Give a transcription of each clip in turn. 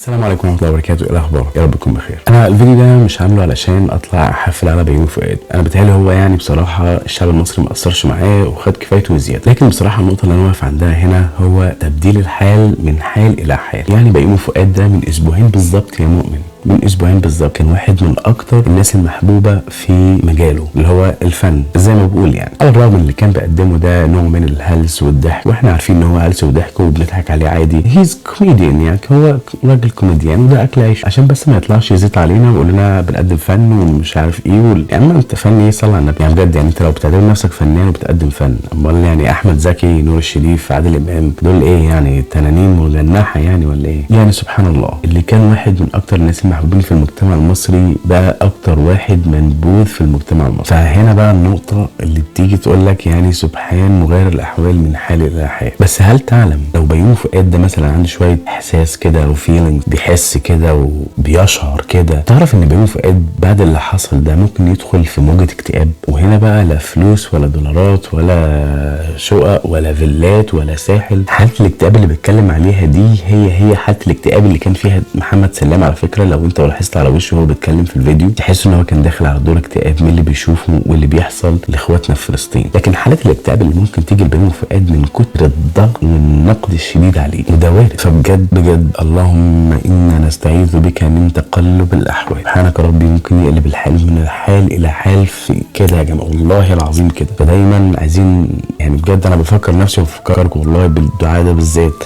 السلام عليكم ورحمة الله وبركاته. ايه الاخبار؟ يا رب تكون بخير. انا الفيديو ده مش عامله علشان اطلع احفل على بيومي فؤاد، انا بتهيألي هو يعني بصراحة الشعب المصري ما قصرش معاه وخد كفايته وزياده، لكن بصراحة النقطة اللي انا واقف عندها هنا هو تبديل الحال من حال الى حال. يعني بيومي فؤاد ده من اسبوعين بالظبط يا مؤمن، من اسبوعين بالظبط كان واحد من اكتر الناس المحبوبة في مجاله اللي هو الفن زي ما بقول، يعني على الرغم من اللي كان بيقدمه ده نوع من الهلس والضحك، واحنا عارفين ان هو هلس وضحك وبنضحك عليه عادي، he's comedian، يعني هو راجل كوميديان وده اكل عيش، عشان بس ما يطلعش يزيط علينا ويقول لنا بنقدم فن ومش عارف ايه يا عم انت فن ايه؟ صلى على النبي. يعني بجد يعني انت لو بتعتبر نفسك فنان وبتقدم فن، امال يعني احمد زكي، نور الشريف، عادل امام، دول ايه يعني؟ تنانين مجنحه يعني ولا ايه؟ يعني سبحان الله، اللي كان واحد من اكتر الناس المحبوبين في المجتمع المصري بقى اكتر واحد منبوذ في المجتمع المصري. فهنا بقى النقطة اللي بتيجي تقول لك يعني سبحان مغير الاحوال من حال الى حال. بس هل تعلم لو بيومي فؤاد ده مثلا عنده شوية احساس كده و feeling، بيحس كده وبيشعر كده، تعرف ان بيومي فؤاد بعد اللي حصل ده ممكن يدخل في موجه اكتئاب؟ وهنا بقى لا فلوس ولا دولارات ولا شقق ولا فيلات ولا ساحل. حاله الاكتئاب اللي بيتكلم عليها دي هي هي حاله الاكتئاب اللي كان فيها محمد سلام. على فكرة لو انت لاحظت على وشه وهو بيتكلم في الفيديو تحس ان هو كان داخل على دور اكتئاب من اللي بيشوفه واللي بيحصل لاخواتنا في فلسطين. لكن حالات الاكتئاب اللي ممكن تيجي لبيومي فؤاد من كتر الضغط والنقد الشديد عليه، وده وارد. فبجد بجد اللهم انا نستعيذ بك من تقلب الاحوال، سبحانك ربي ممكن يقلب الحال من الحال الى حال في كده يا جماعة، والله العظيم كده. فدايما عايزين يعني بجد انا بفكر نفسي وبفكركم والله بالدعاء ده بالذات،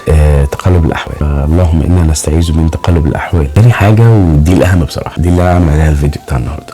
تقلب الاحوال. اللهم انا نستعيذ من تقلب الاحوال. تاني حاجة ودي الاهم بصراحة، دي اللي انا عامل عليها الفيديو بتاع النهارده،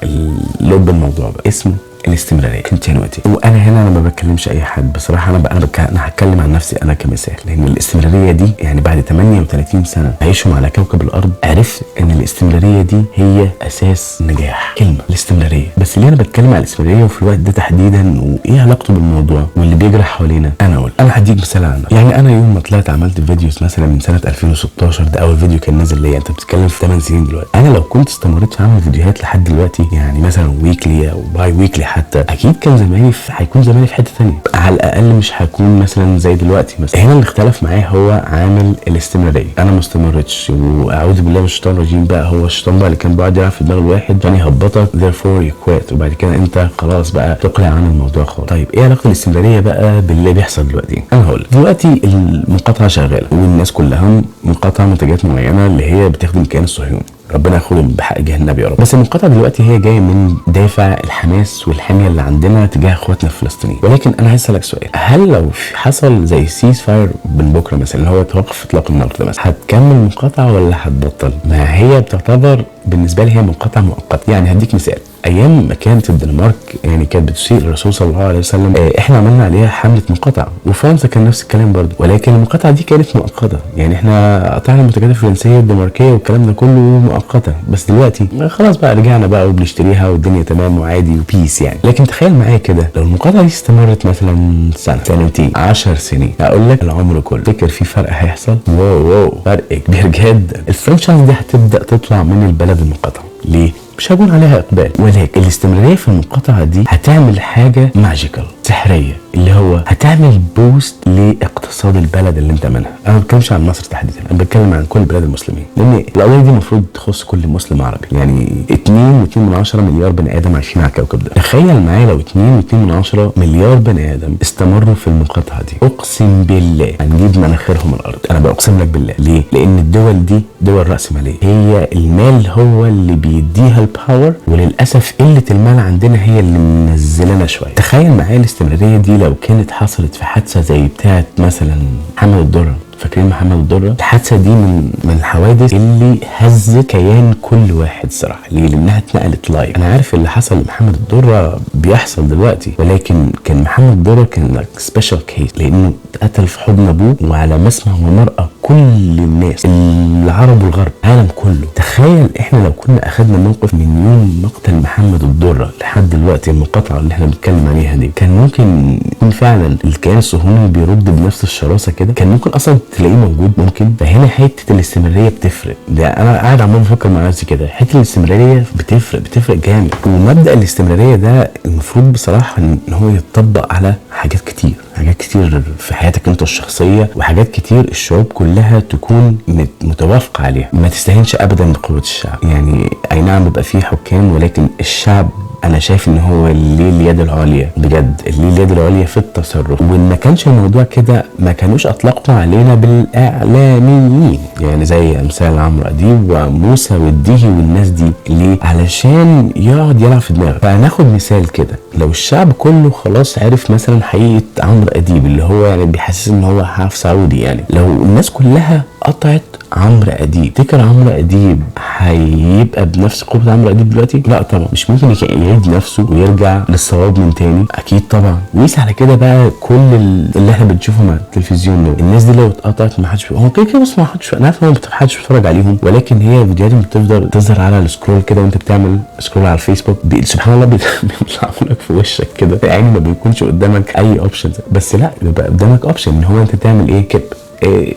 اللب الموضوع بقى اسمه الاستمرارية، continuity. وانا هنا انا ما بتكلمش اي حد بصراحة، انا هتكلم عن نفسي انا كمثال، لان الاستمرارية دي يعني بعد 38 سنة عايشهم على كوكب الارض عرفت ان الاستمرارية دي هي اساس النجاح. كلمة الاستمرارية، بس ليه انا بتكلم على الاستمرارية وفي الوقت ده تحديدا، وايه علاقته بالموضوع واللي بيجري حوالينا؟ انا اقول، انا هديك مثال عنه. يعني انا يوم ما طلعت عملت videos مثلا من سنة 2016، ده اول فيديو كان نازل ليا، انت بتتكلم في 8 سنين دلوقتي. انا لو كنت استمريت في عمل فيديوهات لحد دلوقتي، يعني مثلا weekly او bi-weekly حتى، اكيد كان زماني في هيكون زماني في حتة ثانية، على الاقل مش هكون مثلا زي دلوقتي مثلا. هنا اللي اختلف معايا هو عامل الاستمرارية، انا ما استمرتش، واعوذ بالله من الشيطان الرجيم بقى، هو الشيطان بقى اللي كان بيقعد يلعب في دماغ الواحد عشان يهبطك، therefore you quit، وبعد كده انت خلاص بقى تقلع عن الموضوع خالص. طيب ايه علاقة الاستمرارية بقى باللي بيحصل دلوقتي؟ انا هقول لك. دلوقتي المقاطعة شغالة والناس كلها مقاطعه منتجات معينة اللي هي بتخدم الكيان الصهيوني، ربنا ياخدهم بحق جهنم يا رب. بس المقاطعة دلوقتي هي جاية من دافع الحماس والحمية اللي عندنا تجاه اخواتنا الفلسطينيين. ولكن انا عايز اسالك سؤال، هل لو حصل زي ceasefire من بكره مثلا، اللي هو توقف اطلاق النار ده مثلا، هتكمل مقاطعه ولا هتبطل؟ ما هي بتعتبر بالنسبة لي هي مقاطعه مؤقتة. يعني هديك مثال، ايام ما كانت الدنمارك يعني كانت بتسيء للرسول صلى الله عليه وسلم، احنا عملنا عليها حمله مقاطعه، وفرنسا كان نفس الكلام برضه، ولكن المقاطعة دي كانت مؤقتة، يعني احنا قطعنا المنتجات الفرنسية الدنماركيه والكلام ده كله مؤقتة، بس دلوقتي خلاص بقى رجعنا بقى وبنشتريها والدنيا تمام وعادي و peace يعني. لكن تخيل معايا كده لو المقاطعة دي استمرت مثلا سنة، سنتين، 10 سنين، هقول لك العمر كله، تفتكر في فرق هيحصل؟ wow wow، فرق كبير جدا. ال franchise دي هتبدا تطلع من البلد المقاطعة، ليه؟ مش هيكون عليها اقبال. ولكن الاستمرارية في المقاطعة دي هتعمل حاجة magical سحريه، اللي هو هتعمل boost لاقتصاد البلد اللي انت منها. انا ما بتكلمش عن مصر تحديدا، انا بتكلم عن كل بلاد المسلمين، لان القضية دي المفروض تخص كل مسلم عربي. يعني 2.2 مليار بني ادم عايشين على الكوكب ده. تخيل معايا لو 2.2 مليار بني ادم استمروا في المقاطعة دي، اقسم بالله هنجيب مناخيرهم الارض. انا بقسم لك بالله. ليه؟ لان الدول دي دول راسمالية، هي المال هو اللي بيديها ال power، وللاسف قلة المال عندنا هي اللي منزلنا شوية. تخيل معايا الاستمرارية دي لو كانت حصلت في حادثه زي بتاعه مثلا محمد الدرة. فاكرين محمد الدرة؟ الحادثة دي من الحوادث اللي هزت كيان كل واحد صراحة. ليه؟ لانها اتنقلت live. انا عارف اللي حصل لمحمد الدرة بيحصل دلوقتي، ولكن كان محمد الدرة كان special case، لانه اتقتل في حضن ابوه وعلى مسمع ومرأى كل الناس، العرب والغرب، العالم كله. تخيل احنا لو كنا اخذنا موقف من يوم مقتل محمد الدرة لحد دلوقتي، المقاطعة اللي احنا بنتكلم عليها دي، كان ممكن يكون فعلا الكيان الصهيوني بيرد بنفس الشراسه كده؟ كان ممكن اصلا تلاقيه موجود ممكن. فهنا حتة الاستمرارية بتفرق. ده انا قاعد عمال بفكر مع نفسي كده، حتة الاستمرارية بتفرق، بتفرق جامد. ومبدا الاستمرارية ده المفروض بصراحة ان هو يتطبق على حاجات كتير. حاجات كتير في حياتك انت الشخصية، وحاجات كتير الشعوب كلها تكون متوافقة عليها. ما تستهينش ابدا بقوة الشعب. يعني اي نعم بيبقى فيه حكام، ولكن الشعب انا شايف ان هو ليه اليد العليا بجد، ليه اليد العليا في التصرف. وان ما كانش الموضوع كده ما كانوش اطلقوا علينا بالاعلاميين، يعني زي امثال عمرو اديب وموسى والديهي والناس دي. ليه؟ علشان يقعد يلعب في دماغه. فهناخد مثال كده، لو الشعب كله خلاص عرف مثلا حقيقة عمرو اديب اللي هو يعني بيحسس ان هو حرف سعودي، يعني لو الناس كلها قطعت عمرو اديب، تفتكر عمرو اديب هيبقى بنفس قوة عمرو اديب دلوقتي؟ لا طبعا، مش ممكن يعيد نفسه ويرجع للصواب من تاني، اكيد طبعا. وقيس على كده بقى كل اللي احنا بنشوفه مع التلفزيون ده، الناس دي لو اتقطعت ما حدش، هو كده كده بص ما حدش، انا عارف ان ما حدش بيتفرج عليهم، ولكن هي فيديوهاتهم بتفضل تظهر على ال scroll كده وانت بتعمل scroll على الفيسبوك، سبحان الله بيطلعوا لك في وشك كده، يعني ما بيكونش قدامك اي options، بس لا بيبقى قدامك option ان هو انت تعمل ايه، skip،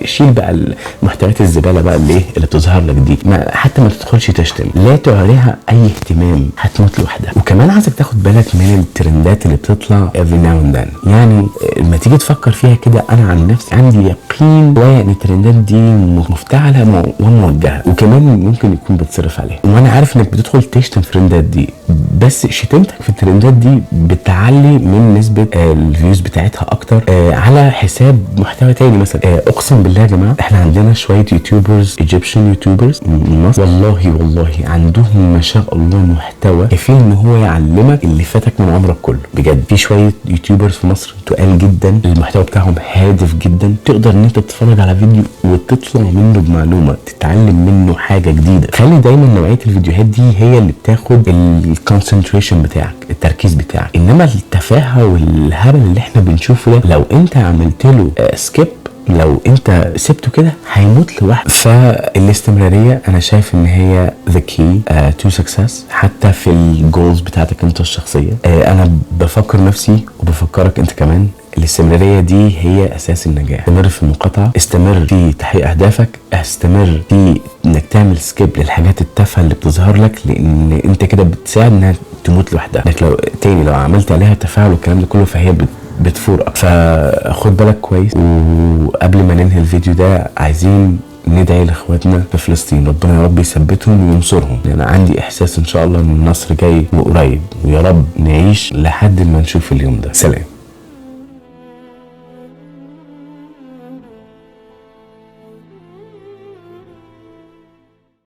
شيل بقى المحتويات الزبالة بقى اللي ايه اللي بتظهر لك دي، ما حتى ما تدخلش تشتم، لا تعريها اي اهتمام، هتموت لوحدها. وكمان عايزك تاخد بالك من الترندات اللي بتطلع every now and then. يعني لما تيجي تفكر فيها كده، انا عن نفسي عندي يقين شوية ان الترندات دي مفتعله وموجهه، وكمان ممكن يكون بتصرف عليها. وانا عارف انك بتدخل تشتم في الترندات دي، بس شتمتك في الترندات دي بتعلي من نسبه ال views بتاعتها اكتر على حساب محتوى تاني مثلا. اقسم بالله يا جماعة احنا عندنا شوية YouTubers، Egyptian YouTubers من مصر، والله والله عندهم ما شاء الله محتوى كفيل ان هو يعلمك اللي فاتك من عمرك كله بجد. في شوية YouTubers في مصر تقال جدا، المحتوى بتاعهم هادف جدا، تقدر ان انت تتفرج على فيديو وتطلع منه بمعلومة، تتعلم منه حاجة جديدة. خلي دايما نوعية الفيديوهات دي هي اللي بتاخد ال concentration بتاعك، التركيز بتاعك. انما التفاهة والهبل اللي احنا بنشوفه ده لو انت عملت له skip، لو انت سبته كده هيموت لوحده. فالاستمراريه انا شايف ان هي the key to success حتى في ال goals بتاعتك انت الشخصية. انا بفكر نفسي وبفكرك انت كمان، الاستمرارية دي هي اساس النجاح. استمر في المقاطعة، استمر في تحقيق اهدافك، استمر في انك تعمل skip للحاجات التافهة اللي بتظهر لك، لان انت كده بتساعد انها تموت لوحدها. لكن لو تاني لو عملت عليها تفاعل والكلام ده كله فهي بتفور أكتر. فخد بالك كويس. وقبل ما ننهي الفيديو ده عايزين ندعي لاخواتنا في فلسطين، ربنا يا رب يثبتهم وينصرهم. انا عندي احساس ان شاء الله ان النصر جاي وقريب، ويا رب نعيش لحد ما نشوف اليوم ده. سلام.